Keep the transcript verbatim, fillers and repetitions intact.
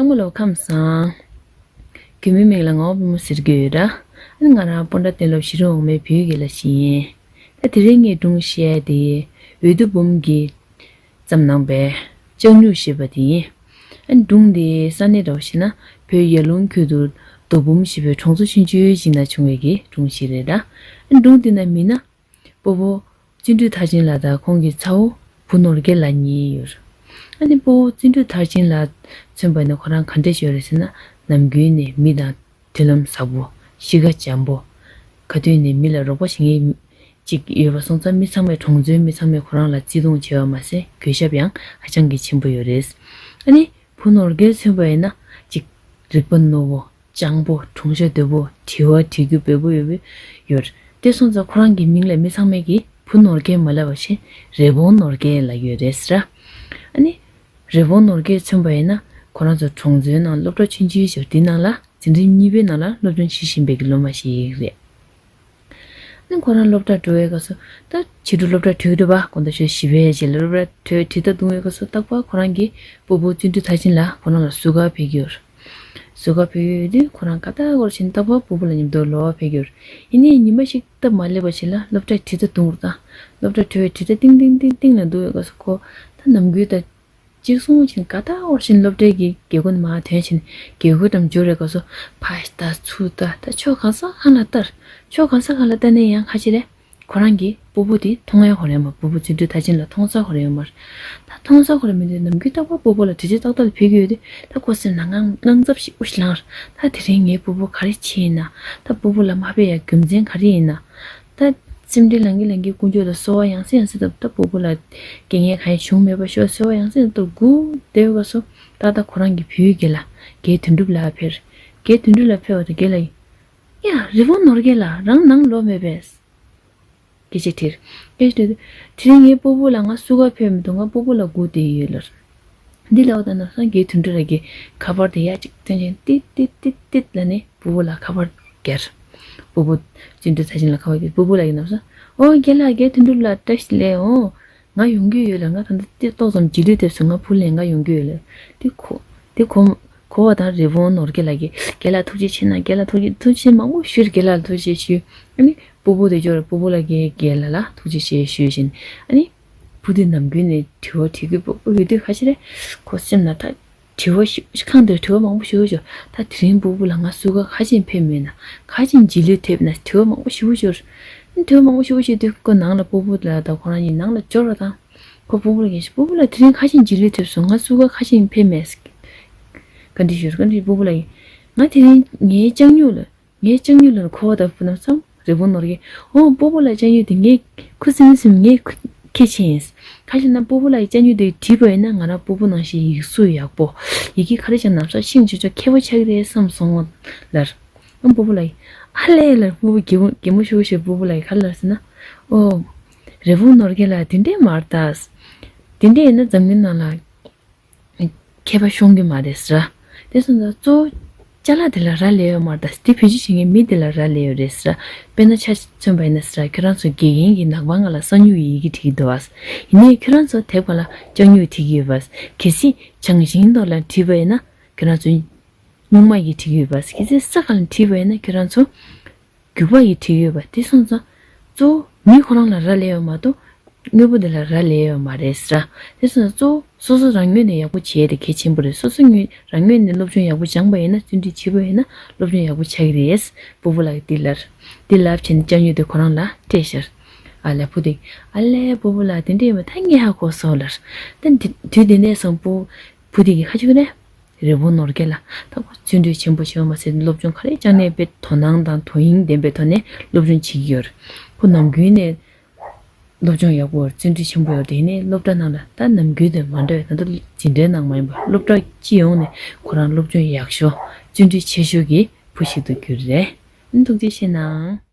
ཚང་མ་ལོ་ཁམས་བཟང་། རྒྱུད་མའི་མིང་ལ་ངག་དབང་པད་མ་ཟེར་གྱི་ཡོད་ར། ཨ་ནི་ང་རང་སྤོན་ཊ་གཏན་སློབ་གཞི་རིམ་འོག་མའི་བོད་ཡིག་དགེ་ལགས་ཤིག་ཡིན། ད་དེ་རིང་ངས་སྒྲུང་བཤད་དེ་འོས་བསྡུ་འབུམ་གྱིས་བརྩམས་གནང་པའི་ལྕགས་སྨྱུག་ཞེས་པ་དེ་ཡིན། ཨ་ནི་སྒྲུང་དེ་ས་གནས་འདྲ་བོ་ཞིག་ན་བོད་ཡར་ཀླུང་ཁུལ་དུ་རྡོ་འབུམ་ཞེས་པའི་གྲོང་ཚོ་ཆུང་ཆུང་ཞིག་ན་བྱུང་བའི་གི་སྒྲུང་ཞིག་རེད་ད། ཨ་ནི་སྒྲུང་དེ་ན་མི་སྣ་སྤོ་བོ་བརྩོན་འགྲུས་མཐར་ཕྱིན་ལགས་དང་ཁོང་གི་ཚ་བོ་བུ་ནོར་རྒྱས་ལགས་གཉིས་ཡོད། ཨ་ནི་སྤོ་བོ་བརྩོན་འགྲུས་མཐར་ཕྱིན་ལགས་མཚོན་པ་ཡིན་ན་ཁོ་རང་ག་འདྲས་ཡོད་རེད་ཟེར་ན། ནམ་རྒྱུན་ནས་མི་དང་མཐུན་ལམ་ཟབ་པོ། གཤིས་ཀ་འཇམ་པོ། ག་དུས་ནས་མི་ལ་རོགས་པ་བྱེད་མཁན་ཅིག་ཡོད་པ་སོང་ཙང་། མི་ཚང་མས་གྲོང་ཚོའི་མི་ཚང་མས་ཁོ་རང་ལ་བརྩི་མཐོང་བྱེད་པ་མ་ཟད་གུས་ཞབས་ཡང་ཧ་ཅང་གི་ཆེན་པོ་ཡོད་རེད། ཨ་ནི་བུ་ནོར་རྒྱས་མཚོན་པ་ཡིན་ན་ཅིག་རིག་པ་རྣོ་བོ། སྤྱང་པོ། གྲུང་ཤ་རྡེའུ། དྲི་བ་དྲི་རྒྱུ་འབེལ་པོ་ཡོད་པའི་ཡོད། དེ་སོང་ཙང་ཁོ་རང་གི་མིང་ལ་མི་ཚང་མས་ཀྱིས་བུ་ནོར་རྒྱས་མ་ལབ་པ་བྱས་རི་བོང་ནོར་རྒྱས་ལབ་ཡོད་རེད་ཟེར། ཨ་ནི་རི་བོང་ནོར་རྒྱས་མཚོན་པ་ཡིན་ན་ཁོ་རང་ཚོ་གྲོང་ཚོའི་ནང་སློབ་གྲྭ་ཆུང་ཆུང་ཞིག་དེའི་ནང་ལ་འཛིན་རིམ་གཉིས་པའི་ནང་ལ་སློབ་སྦྱོང་བྱེད་བཞིན་པའི་གི་སློབ་མ་ཞིག་རེད། ཨ་ནི་ཁོ་རང་སློབ་གྲྭར་འགྲོ་བའི་སྐབས་སུ། ད་ཕྱི་དྲོ་སློབ་གྲྭ་གྲོལ་གྱི་འདུག་པ། དགོང་དག་ཆུ་ཚོད་བཞི་པའི་རྗེས་ལ་སློབ་གྲྭར་གྲོལ་ཁྲིད་ལྟ་བཏང་བའི་སྐབས་སུ། རྟག་པར་ཁོ་རང་གི་སྤོ་བོ་བརྩོན་འགྲུས་མཐར་ཕྱིན་ལགས་ཁོ་རང་ལ་བསུ་གར་ཕེབས་ཀྱི་ཡོད། བསུ་གར་ཕེབས་ཡོད་དུས་ཁོ་རང་ཀ་ཏག་སྐོར་བཞིན་རྟག་པར་སྤོ་བོ་ལ་མཉམ་དུ་ལོག་ཕེབས་ཀྱི་ཡོད། ཡིན་ནའི་ཉི་མ་ཞིག་སྟབས་མ་ལེགས་པ་ཞིག་ལ་སློབ་གྲྭའི་ཁྲིད་ལྟ་བཏང་བ་དང་། སློབ་གྲྭར་གྲོལ་བའི་ཁྲིད་ལྟ་ཏིང་ཏིང་ཏིང་ཏིང་ལ་འདུག་པའི་སྐབས་སུ་ཁོ་ད་ནམ་རྒྱུན་དང་གཅིག་མཚུངས་བཞིན་སློབ་གྲྭའི་གི་སྒེའུ་ཁུང་ནས་མར་ཐོན་ཕྱིན། སྒེའུ་ཁུང་འགྲམ་འབྱོར་བའི་སྐབས་སུ་ཕར་ལྟ་ཚུར་ལྟ། ད་ཕྱོགས་གང་ས་གང་ལ་ལྟ། ཕྱོགས་གང་ས་གང་ལ་ལྟ་ནས་ཡང་ཁ་ཕྱིར་རེ། ཁོ་རང་གིས་སྤོ་བོ་དེ་མཐོང་ཡ་ཧོ་རེ་མ། སྤོ་བོ་བརྩོན་འགྲུས་མཐར་ཕྱིན་ལ་མཐོང་ས་ཧོ་རེ་ཡོད་མ་རེད། ད་མཐོང་ས་ཧོ་རེ་མི་འདུག་ནམ་རྒྱུན་རྟག་པར་སྤོ་བོ་ལ་དྲི་ཆ་ཏག་ཏག་ལ་ཕེབས་ཀྱི་ཡོད་དུས། ད་ཁོ་སེམས་ནང་དངངས་དངངས་འཚབ་ཞིག་ཨུ་ཤི་ལངས། ད་དེ་རིང་ངའི་སྤོ་བོ་ག་རེ་བྱས་ཡིན་ན། ད་སྤོ་བོ་ལ་མ་ཕེབས་ཡ་རྒྱུ་མཚན་ག་རེ་ཡིན་ན། ད་སེམས་ཁྲལ་ལངས་ཀྱིན་ལངས་ཀྱིན་དཀོན་མཆོག་ལ་གསོལ་བ་ཡང་སེ་ཡང་སེ་བཏབ། ད་སྤོ་བོ་ལ་རྐྱེན་ངན་གང་ཡང་བྱུང་མེད་པ་ཤོག་གསོལ་བ་ཡང་སེ་ཡང་སེ་བཏབ་སྒུག་བསྡད་པའི་སྐབས་སུ། ཏག་ཏག་ཁོ་རང་གི་བུའི་རྒན་ལགས། རྒན་དོན་གྲུབ་ལགས་ཕེབས། རྒན་དོན་གྲུབ་ལགས་ཕེབས་པ་དང་། རྒན་ལགས། ཡ། རི་བོང་ནོར་རྒྱས་ལགས། རང་ནང་ལོག་མེད་པས། སྐད་ཆ་དྲིས། སྐད་ཆ་དྲིས། དེ་རིང་ངའི་སྤོ་བོ་ལགས་ང་བསུ་གར་ཕེབས་མི་འདུག་ང་སྤོ་བོ་ལ་སྒུག་བསྡད་ཡོད་ལབ། འདི་ལབ་པ་དང་ནམ་སང་རྒན་དོན་གྲུབ་ལགས་ཀྱིས་ཁ་པར་དེ་ཡར་གཅིག་འཐེན་བྱས། ཏིག་ཏིག་ཏིག་ཏིག་ལབ་ནས་སྤོ་བོ་ལ་ཁ་པར་བརྒྱབ། སྤོ་བོ་བརྩོན་འགྲུས་མཐར་ཕྱིན་ལགས་ཁ་པར་བརྒྱབ། སྤོ་བོ་ལགས་ཀྱིས་ནམ་སང་། ཨོ་རྒན་ལགས། རྒན་དོན་གྲུབ་ལགས་བཀྲ་ཤིས་བདེ་ལེགས། ཨོ། ང་ཡོང་གི་ཡོད་ལགས། ང་ད་ལྟ་ཏོག་ཙམ་རྗེས་ལུས་ཐེབས་སོང་། ང་བུ་ལེན་ག་ཡོང་གི་ཡོད་ལགས། དེ་ཁོ་དེ་གོ་གོ་བ་དང་། རི་བོང་ནོར་རྒྱས་ལགས་ཀྱིས་རྒན་ལགས་ཐུགས་རྗེ་ཆེ་གནང་། རྒན་ལགས་ཐུགས་རྗེ་ཐུགས་རྗེ་མང་པོ་ཞུས། རྒན་ལགས་ལ་ཐུགས་རྗེ་ཆེ་ཞུས། ཨ་ནི་སྤོ་བོ་དེ་འབྱོར། སྤོ་བོ་ལགས་ཀྱིས་རྒན་ལགས་ལ་ཐུགས་རྗེ་ཆེ་ཞུས་བཞིན། ཨ་ནི་བུ་དེ་ནམ་རྒྱུན་ནས་དྲི་བ་དྲི་རྒྱུ་སྤོ་བོ་ཡོད་དུས་ཁ་ཕྱིར་རེ་ཁོ་སེམས་ནང་ད་དྲི་བ་ཞིག་ཁང་དེར་དྲི་བ་མང་པོ་ཞིག་ཡོད་ཅོག་ད་དེ་རིང་སྤོ་བོ་ལགས་ང་བསུ་གར་ག་ཅིག་ཕེབས་མེད་ན། ག་ཅིག་རྗེས་ལུས་ཐེབས་ན་དྲི་བ་མང་པོ་ཞིག་ཡོད་ཅོག་དྲི་བ་མང་པོ་ཞིག་ཡོད་དུས་ཁོ་ནང་ལ། སྤོ་བོ་ལགས་དང་ཁོ་རང་གཉིས་ནང་ལ་འབྱོར་བ་དང་། ཁོ་སྤོ་བོ་ལ་ཡིན་ཞིང་། སྤོ་བོ་ལགས་དེ་རིང་ག་ཅིག་རྗེས་ལུས་ཐེབས་སོང་། ང་བསུ་གར་ག་ཅིག་ཕེབས་མེད། བཀའ་འདྲི་ཞུས། བཀའ་འདྲི། སྤོ་བོ་ལགས་ཀྱིས་ང་དེ་རིང་ངའི་ལྕགས་སྨྱུག་ལ། ངའི་ལྕགས་སྨྱུག་ལ་ཁོ་བ་དང་བུ་ནམ་སང་རི་བོང་ནོར་རྒྱས། ཨོ་སྤོ་བོ་ལགས་ལྕགས་སྨྱུག་དེ་ངའི་ཁུ་སིམ་སིམ་ངའི་ཁུ་ཁྱད་ཆེན་ཡིན། ག་ཅི་ན་སྤོ་བོ་ལགས་ཀྱིས་ལྕགས་སྨྱུག་དེ་བྲིས་པ་ཡིན་ན་ང་རང་སྤོ་བོ་ནང་བཞིན་ཡིག་གཟུགས་ཡག་པོ། ཡི་གེ་ག་རེ་བྱས་ནམ་སང་ཤེས་ཆོག་ཆོག་མཁས་པོ་ཆགས་ཀྱི་རེད་བསམ་སོང་ལབ། ཨ་སྤོ་བོ་ལགས་ཀྱིས་ཨ་ལས་ལབ། སྤོ་བོ་གད་མོ་གད་མོ་ཤོར་ཤོར། སྤོ་བོ་ལགས་ཀྱིས་ག་རེ་ལབ་ཟེར་ན། ཨོ། རི་བོང་ནོར་རྒྱས་ལགས་དེ་འདྲས་མ་རེད་ད། དེ་འདྲས་ཡིན་ན་འཛམ་གླིང་ནང་ལ་མཁས་པ་ཤོང་གི་མ་རེད་ཟེར། དེ་སོང་ཙང་གཙོ་བོ་ཅ་ལག་དེ་ལ་རག་ལས་ཡོད་མ་རེད་ད། དེ་བེད་སྤྱོད་བྱེད་མཁན་མི་དེ་ལ་རག་ལས་ཡོད་རེད་ཟེར། དཔེར་ན་ཆ་མཚོན་པ་ཡིན་ན་ཟེར། ཁྱོད་རང་ཚོ་དགེ་རྒན་གྱིས་ནག་པང་ང་ལ་གསང་སྨྱུག་ཡི་གེ་བྲིས་ཀྱི་འདུག་པ། ཡིན་ནའི་ཁྱོད་རང་ཚོ་དེབ་སྒང་ལ་ལྕགས་སྨྱུག་བྲིས་ཀྱི་ཡོད་པ། གལ་སྲིད་བྱང་ཞིང་མདོག་ལ་བྲིས་པ་ཡིན་ན་ཁྱོད་རང་ཚོ་སྨྱུག་མ་ཡིས་བྲིས་ཀྱི་ཡོད་པ། གལ་སྲིད་ས་སྒང་ལ་བྲིས་པ་ཡིན་ན་ཁྱོད་རང་ཚོ་རྒྱུག་པ་ཡིས་བྲིས་ཡོད་པ། དེ་སོང་ཙང་གཙོ་བོ་མི་ཁོ་རང་ལ་རག་ལས་ཡོད་མ་གཏོགས་དངོས་པོ་དེ་ལ་རག་ལས་ཡོད་མ་རེད་ཟེར། དེ་སོང་ཙང་གཙོ་བོ་སོ་སོ་རང་ངོས་ནས་ཡག་པོ་བྱས་དེ་གལ་ཆེན་པོ་རེད། སོ་སོ་ངོས་རང་ངོས་ནས་སློབ་སྦྱོང་ཡག་པོ་སྦྱངས་པ་ཡིན་ན། བརྩོན་འགྲུས་བྱས་པ་ཡིན་ན་སློབ་སྦྱོང་ཡག་པོ་ཆགས་ཀྱི་རེད། སྤོ་བོ་ལགས་ཀྱིས་འདི་ལབ། འདི་ལབ་བྱས་ནས་ལྕགས་སྨྱུག་དེ་ཁོ་རང་ལ་སྤྲད་ཤག་ཨ་ལས་བུ་དེ། ཨ་ལས་སྤོ་བོ་ལགས་དེ་འདྲས་ཡིན་པ་ད་ངས་ཧ་གོ་སོང་ལབ། ད་འདི་དུས་དེ་ནས་བཟུང་སྤོ་བོ་བུ་དེ་གིས་ཧ་ཅང་རེད། རི་བོང་ནོར་རྒྱས་ལགས་ད་ཁོ་བརྩོན་འགྲུས་ཆེན་པོ་བྱས་པ་མ་ཟད་སློབ་སྦྱོང་ག་རེ་སྦྱངས་ནའི་དཔེ་དོ་སྣང་དང་དོ་དབྱིངས་ལྡན་པའི་ཐོག་ནས་སློབ་སྦྱོང་བྱེད་ཀྱི་ཡོད་རེད། ཁོ་ནམ་རྒྱུན་ནས་སློབ་སྦྱོང་ཡག་པོ། བརྩོན་འགྲུས་ཆེན་པོ་ཡོད། དེ་ནས་སློབ་གྲྭ་ནང་ལ་ད་ནམ་རྒྱུན་དང་མ་འདྲ་བའི། ད་ལྟ་འཛིན་གྲྭའི་ནང་མ་ཡིན་པར་སློབ་གྲྭ་སྤྱི་ཡོངས་ནས་ཁོ་རང་སློབ་སྦྱོང་ཡག་ཤོས། བརྩོན་འགྲུས་ཆེ་ཤོས་ཀྱི་བུ་ཞིག་ཏུ་གྱུར་རེད། ཐུགས་རྗེ་ཆེ་གནང་།